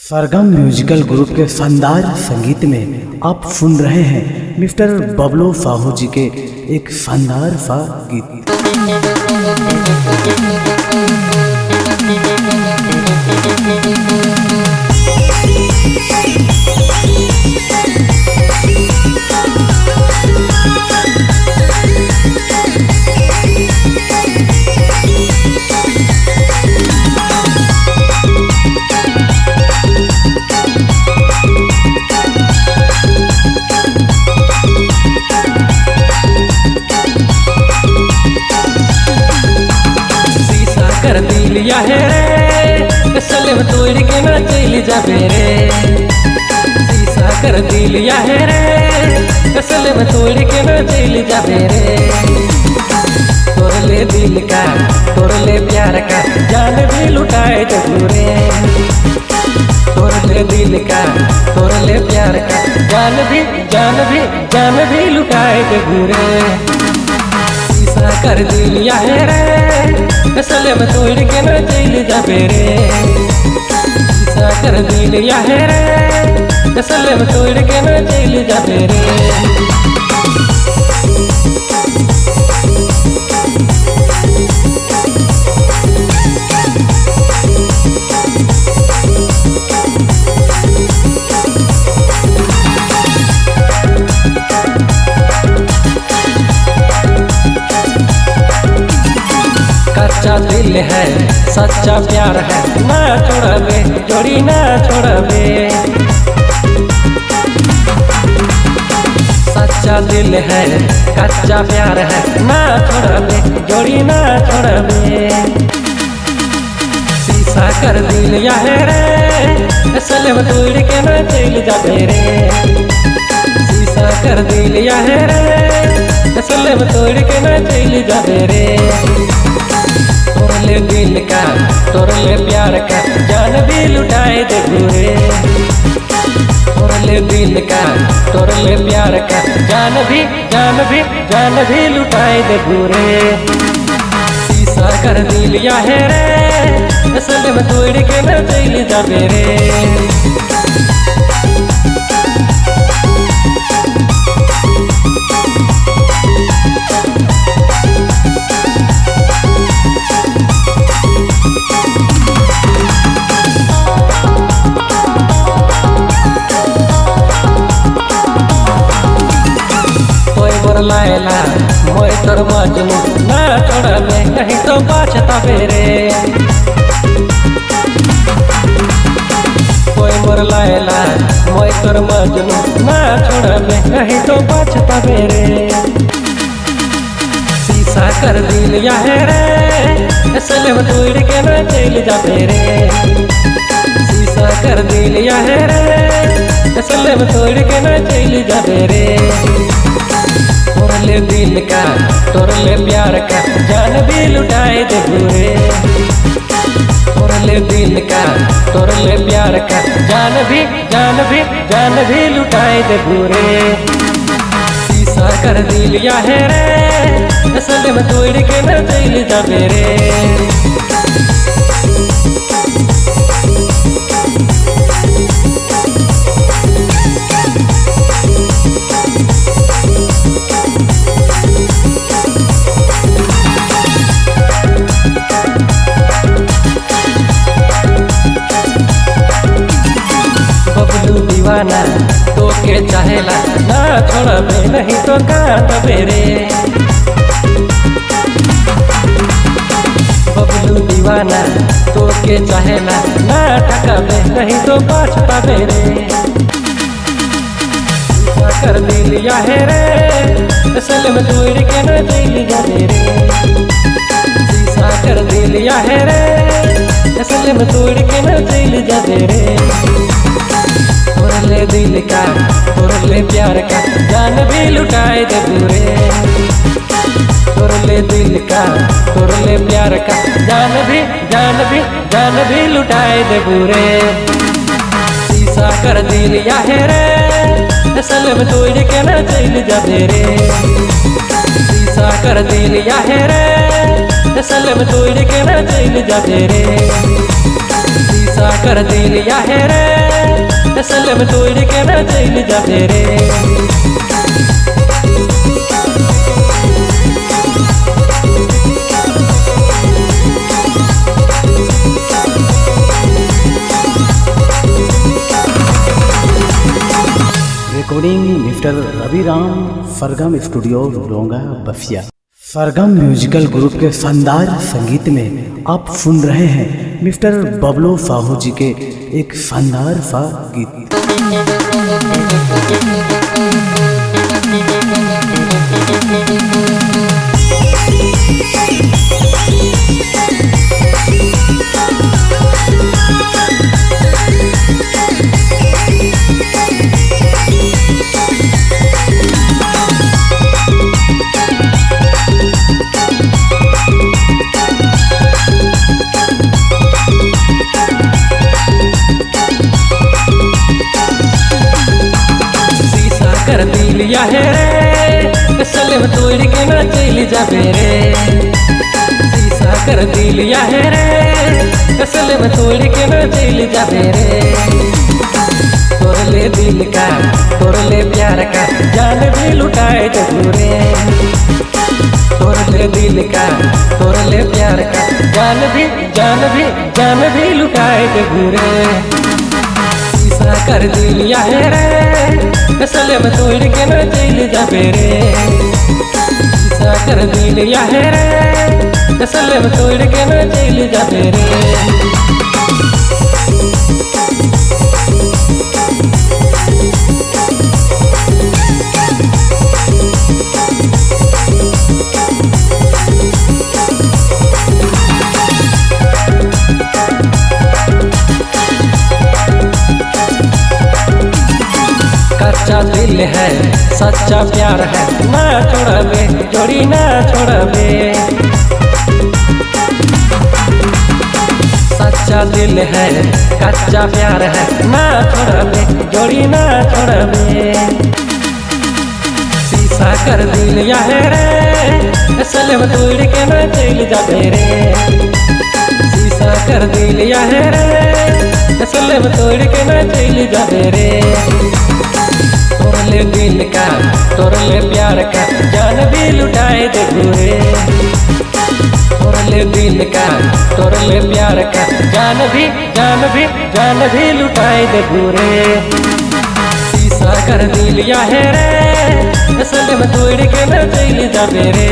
सरगम musical group के शानदार संगीत में आप सुन रहे हैं मिस्टर बबलू साहू जी के एक शानदार सा गीत। कर दिलिया है रे सलेम तोड़ के ना चल जाबे रे। शीशा कर दिलिया है रे सलेम तोड़ के ना चल जाबे रे। तोरले दिल का तोरले प्यार का जान भी लुटाए जबू रे। तोरले दिल का तोरले प्यार का जान भी जान भी जान भी लुटाए जबू रे। शीशा कर दिलिया है रे सलेम तोड़ के ना चल जाबे रे। शीशा कर दिलिया है रे सलेम तोड़ के ना चल जाबे रे। कच्चा दिल है सच्चा प्यार है ना छोड़बे जोड़ी ना छोड़बे। सच्चा दिल है कच्चा प्यार है ना छोड़बे जोड़ी ना छोड़बे। शीशा कर दिलिया है रे सलेम तोड़ के ना चल जाबे रे। शीशा कर दिलिया है रे सलेम तोड़ के ना चल जाबे रे। तोरले दिल का तोरले प्यार का जान भी लुटाए देबू रे। तोरले दिल का तोरले प्यार का जान भी जान भी जान भी लुटाए देबू रे। शीशा कर दिलिया है रे सलेम तोड़ के ना चल जाबे रे। लायला मोय तोर मजनू ना छोड़बे नहीं तो पछताबे रे। कोई मोर लायला मोय तोर मजनू ना छोड़बे नहीं तो पछताबे रे। शीशा कर दिलिया है रे सलेम तोड़ के ना चल जाबे रे। शीशा कर दिलिया है रे सलेम तोड़ के ना चल जाबे रे। तोरले दिल का तोरले प्यार का जान भी लुटाए देबू रे। तोरले दिल का तोरले प्यार का जान भी जान भी जान भी लुटाए देबू रे। शीशा कर दिलिया है रे सलेम तोड़ के ना चल जाबे रे। दीवाना तो के चाहेला ना छोड़बे नहीं तो काटबे रे। बबलू दीवाना तो के चाहेला ना ठकबे नहीं तो पछताबे रे। शीशा कर दिलिया है रे सलेम तोड़ के ना चल जाबे रे। शीशा कर दिलिया है रे सलेम तोड़ के ना चल जाबे रे। तोरले दिल का तोरले प्यार का जान भी लुटाए देबू रे। तोरले दिल का तोरले प्यार का जान भी जान भी जान भी लुटाए देबू रे। शीशा कर दिलिया है रे सलेम तोड़ के ना चल जाबे रे। शीशा कर दिलिया है रे सलेम तोड़ के ना चल जाबे रे। शीशा कर दिलिया है रे। असल में तोड़ के ना चल जाबे रे। Recording mister Ravi Ram, Sargam studio, Longa Basia. Sargam musical group के शानदार संगीत में आप सुन रहे हैं मिस्टर बबलू साहू जी के एक शानदार सा गीत। शीशा कर दिलिया है रे, असल में तोड़ के ना चल जाबे रे। शीशा कर दिलिया है रे, असल में तोड़ के ना चल जाबे रे। तोड़ ले दिल का, तोड़ ले प्यार का, जान भी लुटाए देबू रे। तोड़ ले दिल का, तोड़ ले प्यार का, जान भी जान भी जान भी लुटाए देबू रे। शीशा कर दिलिया है रे, असल में तोड़ के ना चल जाबे रे। शीशा कर दिलिया है रे, असल में तोड़ के ना चल जाबे रे। कच्चा दिल है सच्चा प्यार है, ना छोड़बे जोड़ी ना छोड़बे। सच्चा दिल है कच्चा प्यार है, ना छोड़बे जोड़ी ना छोड़बे। शीशा कर दिल या है रे, असल में तोड़ के ना चल जाबे रे। शीशा कर दिल या है रे, असल में तोड़ के ना चल जाबे रे। तोड़ ले दिल का, तोड़ ले प्यार का, जान भी लुटाए देबू रे। तोड़ ले दिल का, तोड़ ले प्यार का, जान भी जान भी जान भी लुटाए देबू रे। शीशा कर दिल या है रे, असल में तोड़ के ना चल जाबे रे।